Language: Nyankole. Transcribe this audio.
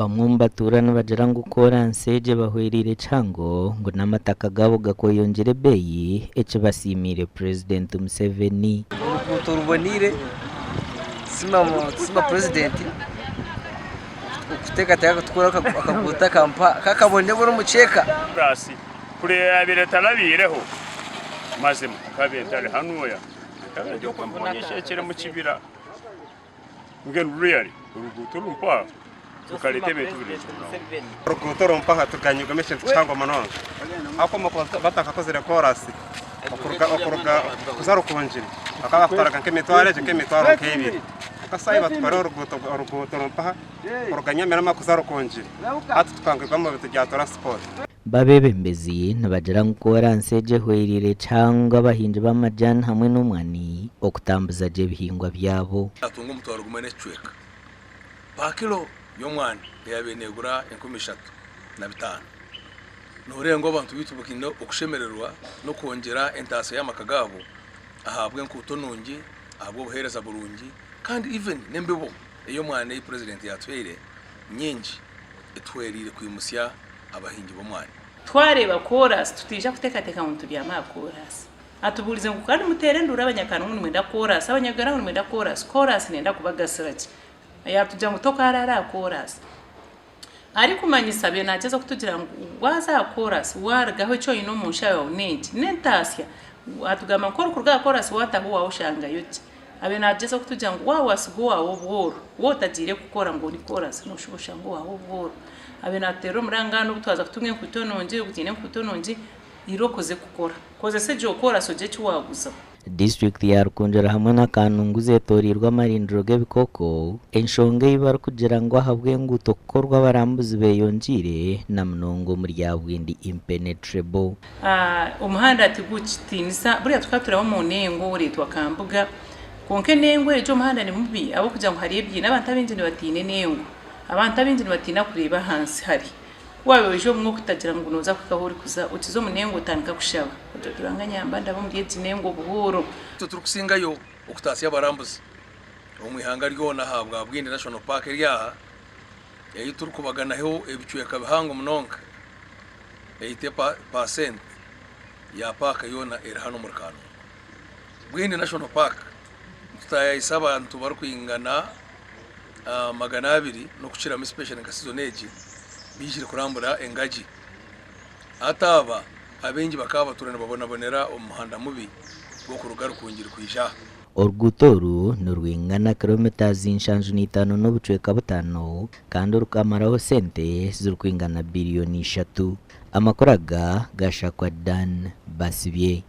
Bamwe omu batuura nibagira ngu koransi egi ebahwereire kihango ngu n'amataka gaabo gakweyongyera ebeeyi ekibasiimiire Purezidenti Museveni. Oruguuto ruboneire tusiima purezidenti okuteekateeka kutukora akaguuto kakabonebone omu kicweka. Koraasi kuri yaabaire etarabaireho mazima nkaabaire ntari hanuya nkaba ndi okwo mbonye eshekere omu kibira. Mbwenu really oruguuto orumpaha rukareeta ebintu birungi munonga. Oruguuto orumpaha tuganyirwemu ekintu kihango munonga ahabw'okuba batakakozire koorasi okuruga okuruga kuza Rukungiri bakaba bakutwaraga nk'emitwaro egi nk'emitwaro nk'ebiri kwonka saaha egi batukorire oruguuto oruguuto orumpaha kuruga Nyamirama kuza Rukungiri hati tukangwirwe omu bintu bya transport. Bo abeebembezi nibagira ngu kooransi egi ehwereire kihango abahingi b'amajaani hamwe n'omwani okutambuza gye ebihingwa byabo. Atunga omutwaro gumwe n'ekicweka pa kilo y'omwani eyabaire neegura 3500. Nooreeba ngu abantu baitu baine okushemererwa n'okwongyera entaasya y'amaka gaabo ahabw'enkuuto nungi, ahabw'obuheereza burungi kandi even n'embibo ey'omwani ei purezidenti yaatuhaire nyingi etuhwereire kwimutsya abahingi b'omwani. Twareeba koorasi tutaija kuteekateeka ngu nitubyama aha koorasi. Atubuurize ngu kandi muteere enduuru abanyakaanwa ngu nimwenda koorasi, abanyagara ngu nimwenda koorasi, koorasi neenda kubagasira ki? Yaatugira ngu tokaaraara aha koorasi. Arikumanyisa abaire naagyezaho kutugira ngu waaza aha koorasi waarugaho eki oine omu nshaho yaawe n'enki? N'entaasya. Atugamba ngu ku orikuruga aha koorasi waataaha owaawe oshangayo ki? Abaire naagyezaho kutugira ngu waaba waatsiga owaawe obworo, waaba otagiire kukora ngu ori koorasi nooshuba oshange owaawe obworo. Abaire naatuteerera omurangano obu twaza kutunga enkuuto nungi, obu twine enkuuto nungi, irooko oze kukora. Kozesa egyo koorasi ogire eki waaguzaho. Disiturikiti ya Rukungiri hamwe na Kanungu zetoreirwe amarindiro g'ebikooko, enshonga ei barikugira ngu ahabw'enguuto kukorwa abarambuzi beyongyeire na munonga omuri rya Bwindi Impenetrable. Omuhanda tigukitiinisa, buriya tukaba turaba omu nengo oreetwa Kambuga, kwonka enengo egyo omuhanda ni mubi ahabw'okugira ngu hariyo ebiina, abantu abaingi nibatiina enengo, abantu abaingi nibatiina kureeba ahansi hari. Ku waabaire oija obumwe okutagira ngu nooza kuhika ahu orikuza, okiza omu nengo otandika kushaba, ogira oti Ruhanga nyamba ndabe omuri egi nengo buhooro. Itwe turikusingayo okutaasya abarambuzi omu ihanga ryona ahabwa Bwindi National Park eri aha, ei turikubaganaho ebicweka bihango munonga. 80% ya paaka yoona eri hanu omuri Kanungu. Bwindi National Park nitutaayayisa abantu barikwingana 200 n'okukiramu especially nka sizoni egi baijire kurambura engagi. Hati aba abaingi bakaba batuura nibabonabonera omu muhanda mubi gw'okuruga Rukungiri kwija aha. Oruguuto oru nirwingana kilometres 75 n'obucweka butaano kandi rukamaraho sente zirikwingana biriyoni ishatu. Amakuru aga gashakwa Dan Basibye.